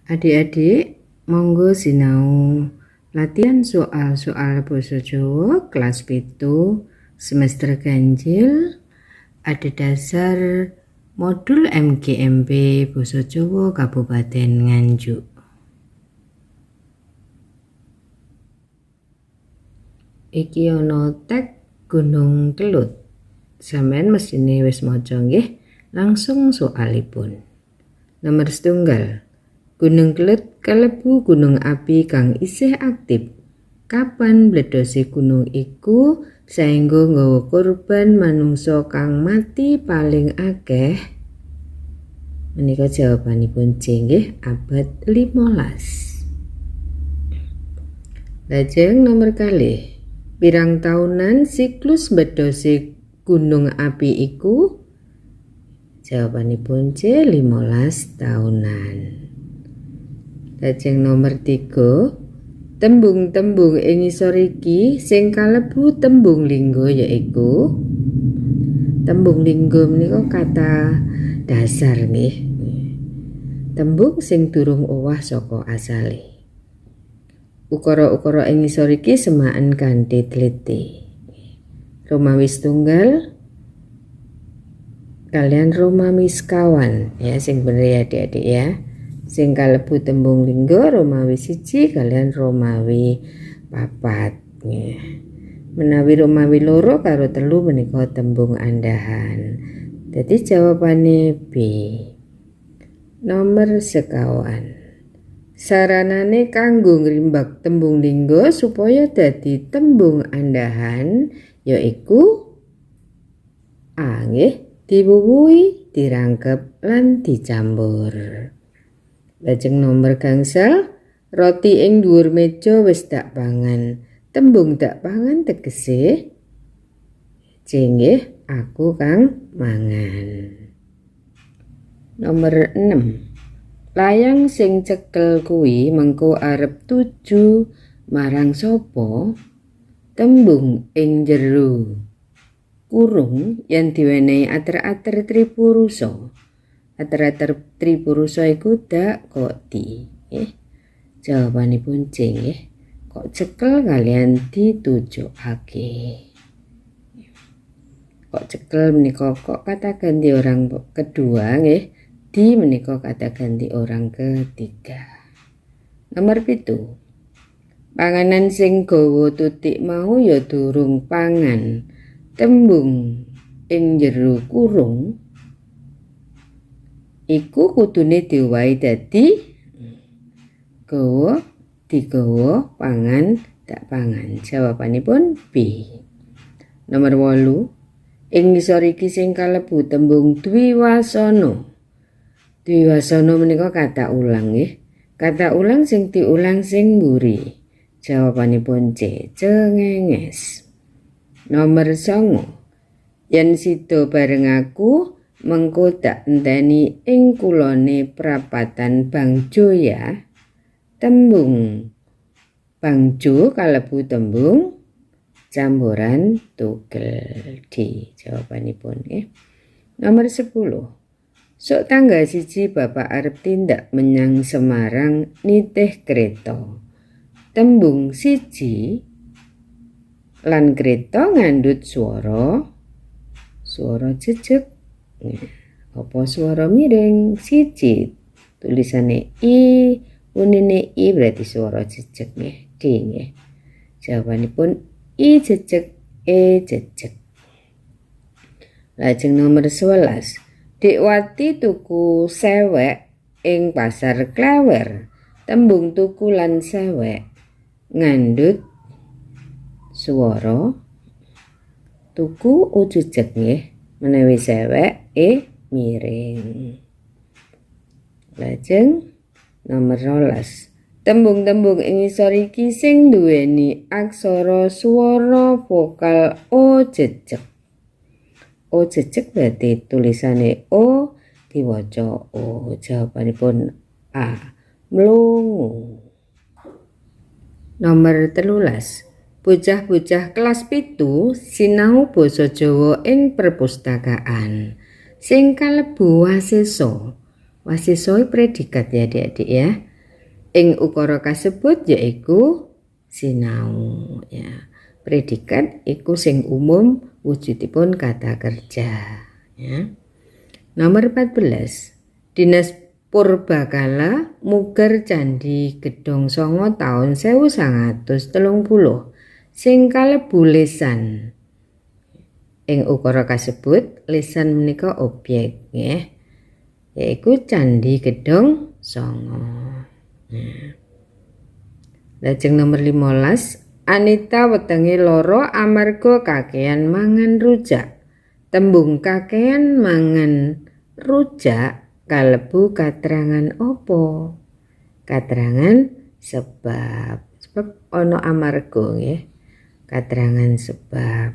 Adik-adik, monggo sinau latihan soal-soal basa Jawa kelas 7 semester ganjil adhedhasar modul MGMP Basa Jawa Kabupaten Nganjuk. Iki ana tek Gunung Kelud. Sampeyan mestine wis maca nggih, langsung soalipun. Nomor setunggal. Gunung Kelud kalebu gunung api kang isih aktif. Kapan mbledhose gunung iku saengga nggawa korban manungsa kang mati paling akeh? Menika jawabanipun C nggih, abad 15. Lajeng nomor kalih. Pirang taunan siklus mbledhose gunung api iku? Jawabanipun C, 15 taunan. Lajeng nomor 3, tembung-tembung ing ngisor iki sing kalebu tembung lingga yaiku. Tembung lingga menika kata dasar nggih. Tembung sing durung owah saka asale. Ukara-ukara ing ngisor iki semaken kanthi tliti. Romawi setunggal kalian Romawi sekawan ya sing bener ya adik-adik ya. Sing kalebu tembung lingga Romawi 1 kalian Romawi 4 nggih. Menawi Romawi 2 karo 3 menika tembung andahan. Dadi jawabane B. Nomor sekawan. Saranane kanggo ngrimbak tembung lingga supaya dadi tembung andahan yaiku A nggih, diwuwuhi, dirangkep lan dicampur. Lajeng nomor gangsal, roti ing dhuwur meja wis dak pangan. Tembung dak pangan tegese C nggih, aku kang mangan. Nomor 6. Layang sing cekel kuwi mengko arep tuju marang sapa? Tembung ing jero kurung yen diwenehi ater-ater tripurusa. Ater-ater tripurusa iku dak kok di. Nggih. Jawabanipun C nggih. Kok cekel kalian ditujokake. Kok cekel menika kok kata ganti orang kedua nggih. Di menika kata ganti orang ketiga. Nomor 7. Panganan sing gawa tutik mau ya durung pangan. Tembung ing jero kurung iku kudune diowahi dadi gawa, digawa, pangan, dak pangan. Jawabanipun B. Nomor 8. Ing ngisor iki sing kalebu tembung dwiwasana. Dwiwasana menika kata ulang nggih. Kata ulang sing diulang sing mburi. Jawabanipun C, cengenges. Nomor 9. Yen sida bareng aku mengko dak enteni ing kulone prapatan Bangjo ya. Tembung Bangjo kalebu tembung campuran tugel. D jawabanipun nggih. Nomor 10. Sok tanggal 1 bapak arep tindak menyang Semarang nitih kereta. Tembung 1 lan kereta ngandhut swara swara jejeg. Apa swara miring? 1 tulisane i, unine i berarti swara jejeg nggih. D nggih. Jawabanipun i jejeg, e jejeg. Lajeng nomor 11. Dik Wati tuku sewek ing pasar Klewer. Tembung tuku lan sewek ngandhut swara tuku u jejeg nggih. Menawi sewek e miring. Lajeng nomor 12. Tembung-tembung ing ngisor iki sing duweni aksara swara vokal o jejeg. O jejeg berarti tulisane o diwaca o. Jawabanipun A, mlungu. Nomor 13. Bocah-bocah kelas 7 sinau basa Jawa ing perpustakaan. Sing kalebu wasesa. Wasesa predikat ya adik-adik ya. Ing ukara kasebut yaiku sinau ya. Predikat iku sing umum wujudipun kata kerja ya. Nomor 14. Dinas Purbakala muger Candhi Gedhong Sanga taun 1930 sing kalebu lesan. Ing ukara kasebut lesan menika objek nggih, yaiku Candhi Gedhong Sanga. Nah. Lajeng nomor 15, Anita wetenge lara amarga kakean mangan rujak. Tembung kakean mangan rujak kalebu katerangan apa? Katerangan sebab. Sebab ana amarga nggih. Katerangan sebab.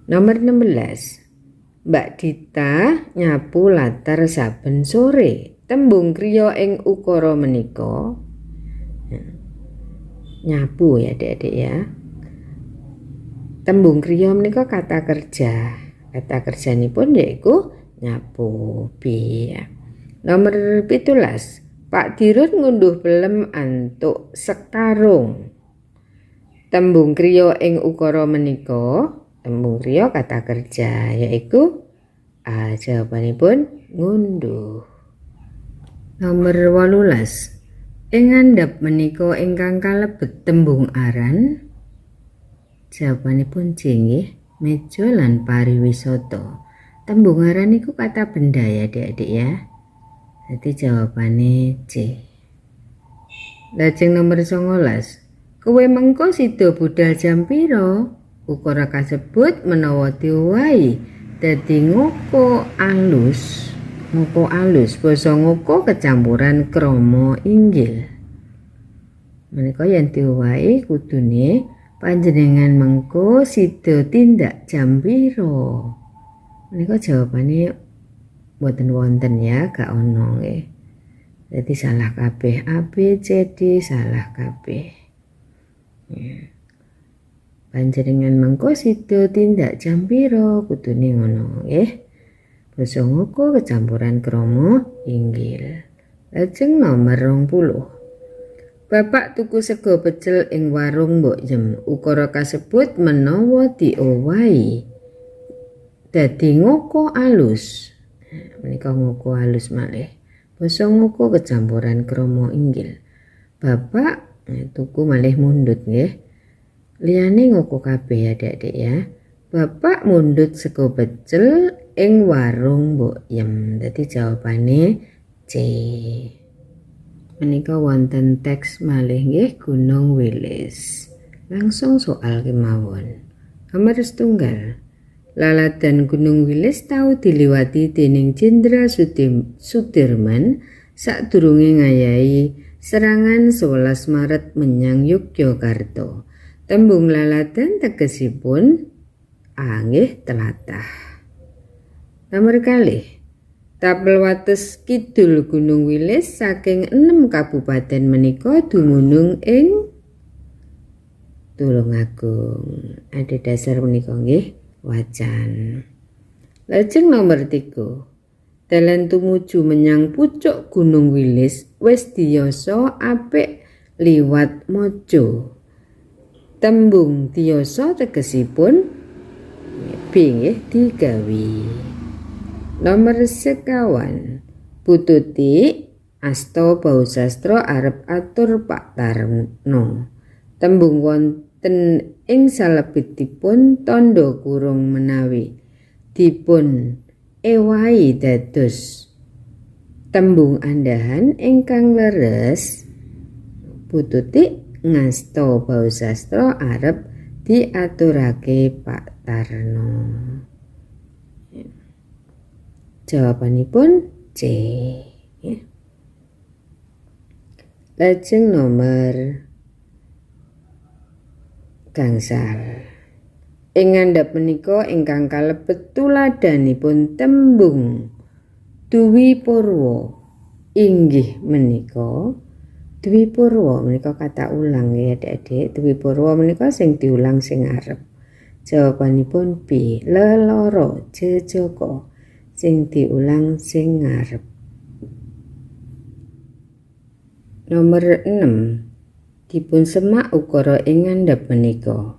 Nomor 16. Mbak Dita nyapu latar saben sore. Tembung kriya ing ukara menika nyapu ya adik-adik ya. Tembung kriya menika kata kerja. Kata kerjanipun yaiku nyapu. B ya. Nomor 17. Pak Dirut ngunduh pelem antuk sekarung. Tembung kriya ing ukara menika tembung kriya kata kerja yaiku A, jawabanipun ngunduh. Nomor 18. Ing ngandhap menika ingkang kalebet tembung aran. Jawabanipun C nggih, meja lan pariwisata. Tembung aran iku kata benda ya adik-adik ya. Jadi jawabane C. Lajeng nomor 19. Kowe mengko sida budal jam pira? Ukara kasebut menawa diowahi dadi ngoko alus. Ngoko alus, basa ngoko kecampuran krama inggil. Menika yen diowahi kudune panjenengan mengko sida tindak jam pira? Menika jawabane mboten wonten ya, gak ono nggih. Jadi salah kabeh A B C D salah kabeh. Ya. Panjenengan mengko sida tindak jam pira? Kudune ngono nggih. Basa ngoko kecampuran krama inggil. Lajeng nomor 20. Bapak tuku sego pecel ing warung Mbok Yem. Ukara kasebut menawa diowahi dadi ngoko alus. Menika ngoko alus malih. Basa ngoko kecampuran krama inggil. Bapak tuku malih mundut nggih. Liyane ngoko kabeh ya adik-adik ya. Bapak mundut sego pecel ing warung Mbok Yem. Dadi jawabane C. Menika wonten teks malih nggih Gunung Wilis. Langsung soal kemawon. Nomor setunggal. Laladan Gunung Wilis tau diliwati dening Jenderal Sudirman sadurunge ngayahi serangan 11 Maret menyang Yogyakarta. Tembung laladan tegesipun A nggih tlatah. Nomor kalih. Tapel wates kidul Gunung Wilis saking 6 kabupaten menika dumunung ing Tulungagung. Adhedhasar menika nggih wacan. Lajeng nomor 3. Dalan tumuju menyang pucuk Gunung Wilis wis diyasa apik liwat Mojo. Tembung diyasa tegesipun B nggih digawi. Nomor sekawan. Bu Tuti asta bausastra arep atur Pak Tarno. Tembung wonten ing salebetipun tandha kurung menawi dipun ewahi dados tembung andhahan ingkang leres. Bu Tuti ngasta bausastra arep diaturake Pak Tarno. Jawabanipun C. Ya. Lajeng nomor gangsal. Ing ngandhap menika ingkang kalebet tuladhanipun tembung Dwi Purwa inggih menika Dwi Purwa menika kata ulang ya adik-adik. Dwi Purwa menika sing diulang sing ngarep. Jawabanipun B. Lelara jejaka sing diulang sing ngarep. Nomor 6. Dipun semak ukara ing ngandhap menika.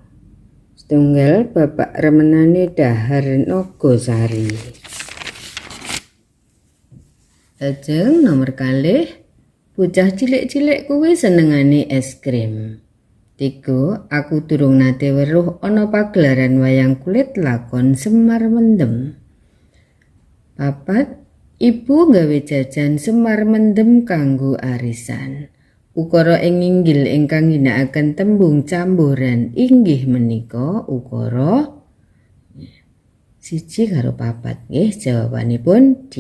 Setunggal, bapak remenane dhahar nagasari. Lajeng nomor 2, bocah cilik-cilik kuwi senengane es krim. 3, aku durung nate weruh ana pagelaran wayang kulit lakon Semar Mendem. 4, ibu gawe jajan Semar Mendem kanggo arisan. Ukara ing nginggil ingkang ngginakaken tembung camboran inggih menika ukara 1 karo 4 nggih, jawabanipun D.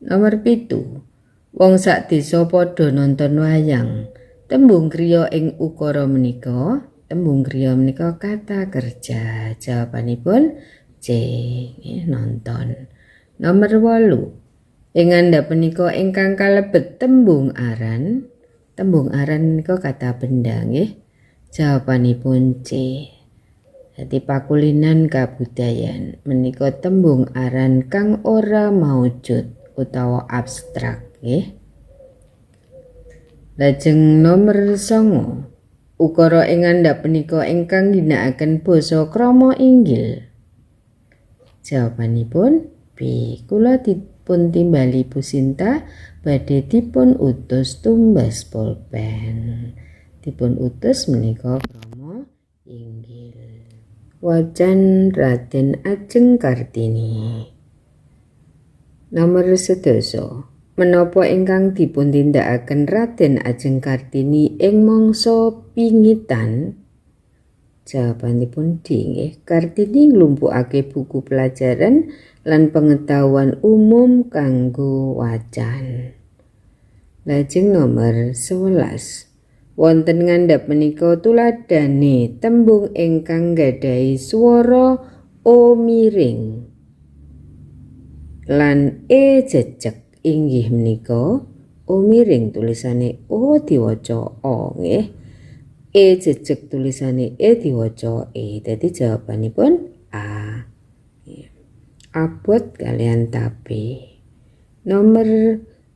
Nomor 7, wong sak desa padha nonton wayang. Tembung kriya ing ukara menika, tembung kriya menika kata kerja. Jawabanipun C, nggih, nonton. Nomor 8, ing ngandhap menika ingkang kalebet tembung aran. Tembung aran menika kata benda nggih. Jawabanipun C. Dadi pakulinan kabudayan menika tembung aran kang ora maujud utawa abstrak nggih. Lajeng nomor 9, ukara ing ngandhap menika ingkang ngginakaken basa krama inggil. Jawabanipun B. Kula dipun timbali Bu Sinta badhe dipun utus tumbas pulpen. Dipun utus menika krama inggil. Wacan Raden Ajeng Kartini. Nomor 10. Menapa ingkang dipun tindakaken Raden Ajeng Kartini ing mangsa pingitan? Jawabanipun D nggih. Kartini nglumpukake buku pelajaran lan pengetahuan umum kanggo wacan. Lajeng nomor 11. Wonten ngandhap menika tuladhane tembung ingkang nggadahi swara o miring lan e jejeg inggih menika o miring tulisane o diwaca o nggih. E jejeg tulisane e diwaca e. Dadi jawabanipun A. Abot kalian tape. Nomor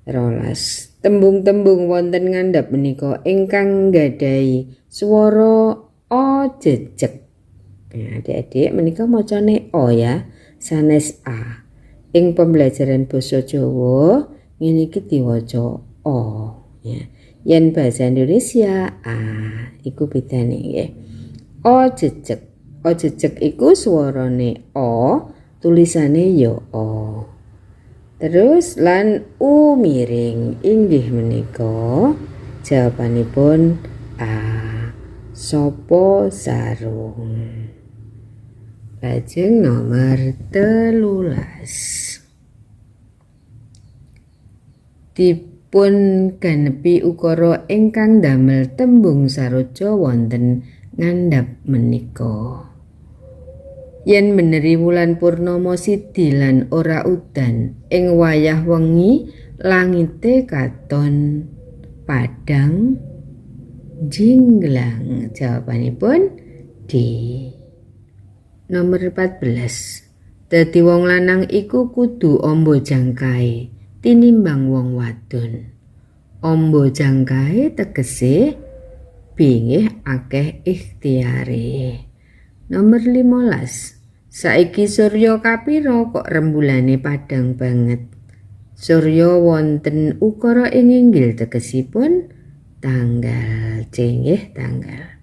12. Tembung-tembung wonten ngandhap menika ingkang nggadahi swara o jejeg. Nah, adik-adik menika macane o ya, sanes a. Ing pembelajaran basa Jawa ngene iki diwaca o ya. Yen bahasa Indonesia a, iku bedane nggih. O jejeg. O jejeg iku swarane o, tulisane ya o. Terus lan u miring inggih menika jawabanipun A. Sopo sarung. Lajeng nomor 13. Dipun ganepi ukara ingkang damel tembung saroja wonten ngandhap menika. Yen beneri wulan purnama sidi lan ora udan, ing wayah wengi langite katon padhang jinglang. Jawabanipun D. Nomor 14. Dadi wong lanang iku kudu amba jangkae tinimbang wong wadon. Amba jangkae tegese B nggih, akeh ikhtiare. Nomor 15. Saiki surya kapira kok rembulane padhang banget. Surya wonten ukara ing inggil tegesipun tanggal. C nggih, tanggal.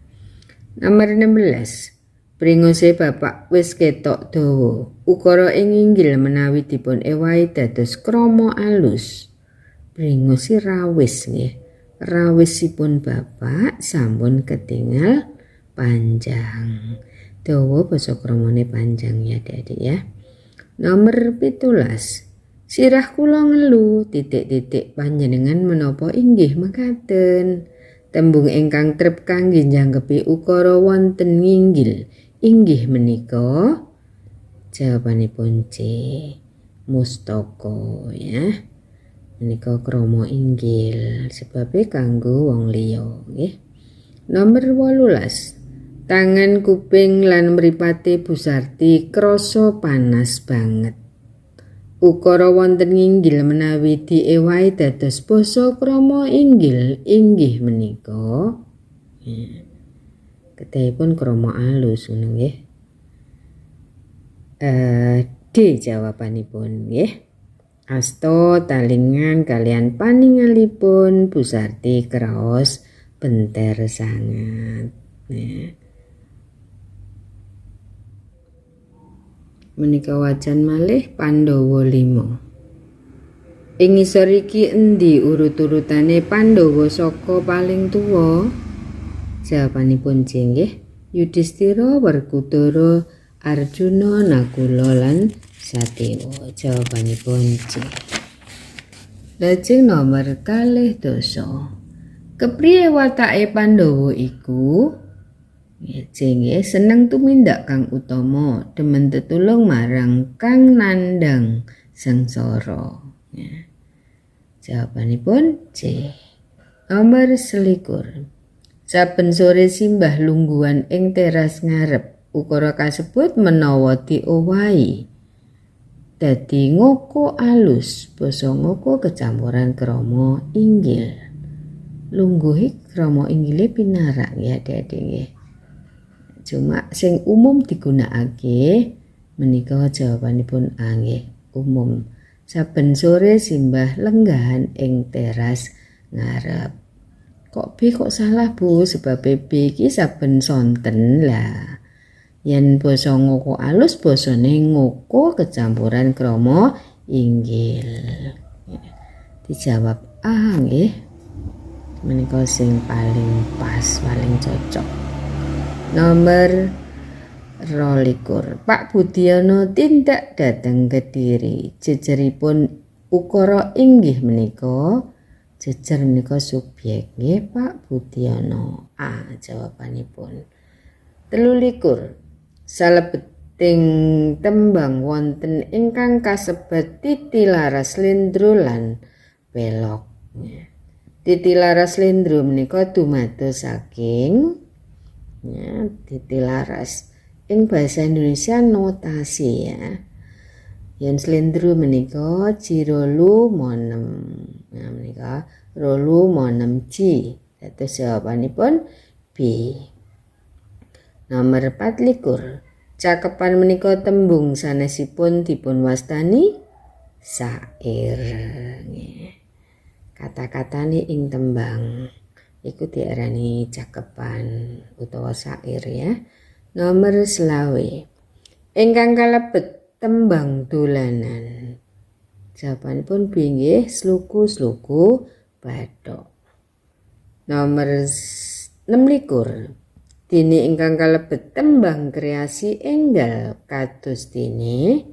Nomor 16. Bringose bapak wis ketok dawa. Ukara ing inggil menawi dipun ewahi dados krama alus. Bringose rawis nggih. Rawisipun bapak sampun ketingal panjang. Dawa basa kramane panjang ya adik-adik ya. Nomor 17. Sirah kula ngelu titik-titik panjenengan menapa inggih mekaten. Tembung ingkang trep kangge njangkepi ukara wonten nginggil inggih menika jawabanipun C. Mustaka ya. Menika krama inggil sebabe kanggo wong liya nggih. Nomor 18. Tangan, kuping lan mripate Bu Sarti krasa panas banget. Ukara wonten nginggil menawi diewahi dados basa krama inggil inggih menika. Ya. Kedahipun krama alus ngono nggih. D jawabanipun nggih. Asta talingan kalian paningalipun Bu Sarti kraos benter sanget. Ya. Menika wacan malih Pandhawa 5. Ing ngisor iki endi urut-urutane Pandhawa saka paling tuwa? Jawabanipun C nggih. Yudhistira, Werkudara, Arjuna, Nakula lan Sadewa. Jawabanipun C. Lajeng nomor 12. Kepriye watake Pandhawa iku? Nggih, seneng tumindak kang utama, demen tetulung marang kang nandhang sengsara. Ya. Jawabanipun C. Nomor 21. Saben sore simbah lungguhan ing teras ngarep. Ukara kasebut menawa diowahi dadi ngoko alus, basa ngoko kecampuran krama inggil. Lungguhe krama inggile pinarak ya adik-adik nggih. Cuma sing umum digunakake menika jawabanipun A nggih, umum. Saben sore simbah lenggahan ing teras ngarep. Kok B kok salah Bu? Sebab B iki saben sonten lah. Yen basa ngoko alus basane ngoko kecampuran krama inggil. Dijawab A nggih. Menika sing paling pas, paling cocok. Nomor 22. Pak Budiono tindak dhateng Kediri. Jejeripun ukara inggih menika. Jejer menika subjek nggih Pak Budiono. A jawabanipun. 23. Salebeting tembang wonten ingkang kasebat titi laras slendro lan pelog. Titi laras slendro menika dumados saking ya, titi laras ing bahasa Indonesia notasi ya. Yen slendro menika jirolu monem. Nah menika rolu monem ji. Dados jawabanipun B. Nomor 24. Cakepan menika tembung sanesipun dipun wastani syair. Kata-katane ing tembang iku diarani cakepan utawa syair ya. Nomor 25. Ingkang kalebet tembang dolanan. Jawabanipun B nggih, sluku-sluku bathok. Nomor 26. Dene ingkang kalebet tembang kreasi enggal kados dene.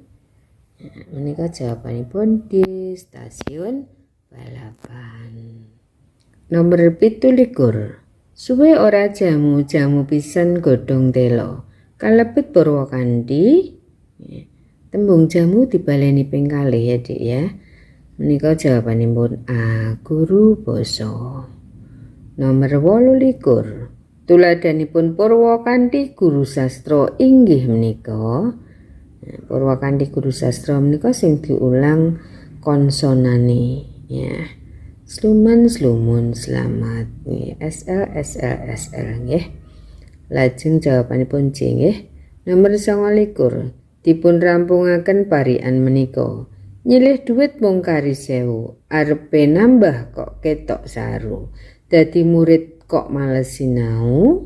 Menika jawabanipun di stasiun balapan. Nomor 27. Suwe ora jamu-jamu pisan godhong telo. Kalebet Purwakanthi. Tembung jamu dibaleni ping kalih ya Dik ya. Menika jawabanipun A, guru basa. Nomor 28. Tuladhanipun Purwakanthi guru sastra inggih menika. Purwakanthi guru sastra menika sing diulang konsonane ya. Sluman slumun selamat nggih. SL SL SL nggih. Lajeng jawabanipun C nggih. Nomor 29. Dipun rampungaken parikan menika. Nyilih dhuwit mung kari 1000, arepe nambah kok ketok saru. Dadi murid kok males sinau?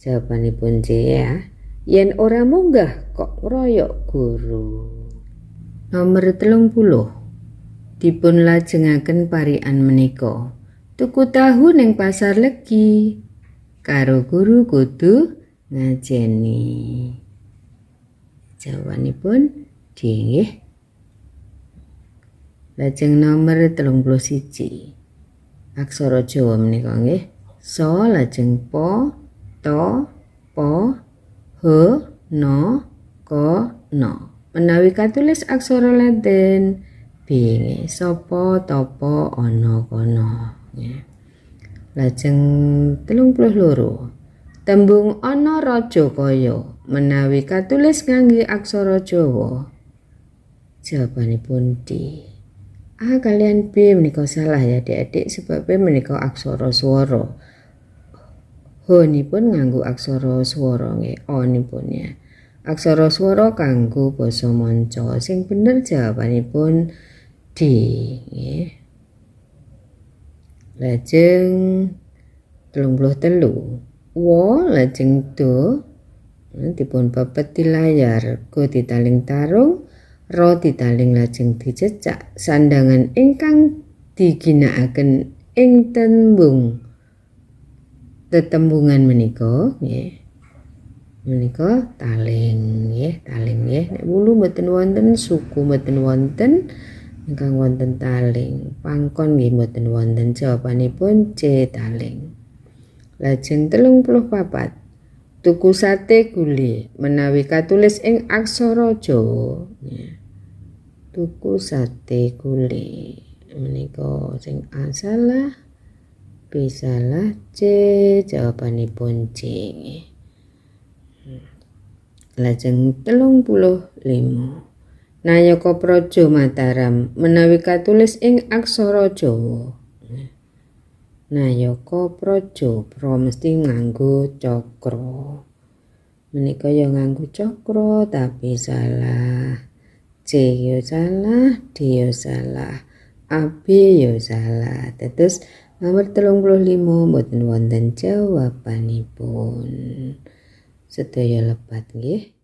Jawabanipun C ya. Yen ora munggah kok ngroyok guru. Nomor 30. Dipun lajengaken parikan menika. Tuku tahu ning pasar Legi. Karo guru kudu ngajeni. Jawabanipun D nggih. Lajeng nomor 31. Aksara Jawa menika nggih. So lajeng po, to, po, he, no, ko, no. Menawi katulis aksara Latin B nggih. Sapa, topo, ana, kono. Nggih. Lajeng 32. Tembung ana raja kaya menawi katulis ngangge aksara Jawa. Jawabanipun D. A kalian B menika salah ya adik-adik, sebab B menika aksara swara. H nipun nganggo aksara swara nggih, O nipun ya. Aksara swara kanggo basa manca. Sing bener jawabanipun D nggih. Lajeng 33. Wa lajeng do dipun pepet di layar, go ditaling tarung, ro ditaling lajeng dicecak. Sandangan ingkang diginakaken ing tembung tetembungan menika nggih. Menika taling nggih, taling nggih. Nek wulu mboten wonten, suku mboten wonten, ingkang wonten taling. Pangkon nggih mboten wonten. Jawabanipun C taling. Lajeng 34. Tuku sate gule menawi katulis ing aksara Jawa. Tuku sate gule menika sing A salah, B salah, C jawabanipun C. Lajeng 35. Nayaka Praja Mataram menawi katulis ing aksara Jawa. Nayaka Praja, pra mesti nganggo cakra. Menika ya nganggo cakra tapi salah. C ya salah, D ya salah, A B ya salah. Terus nomor 35 mboten wonten jawabanipun. Sedaya lepat nggih.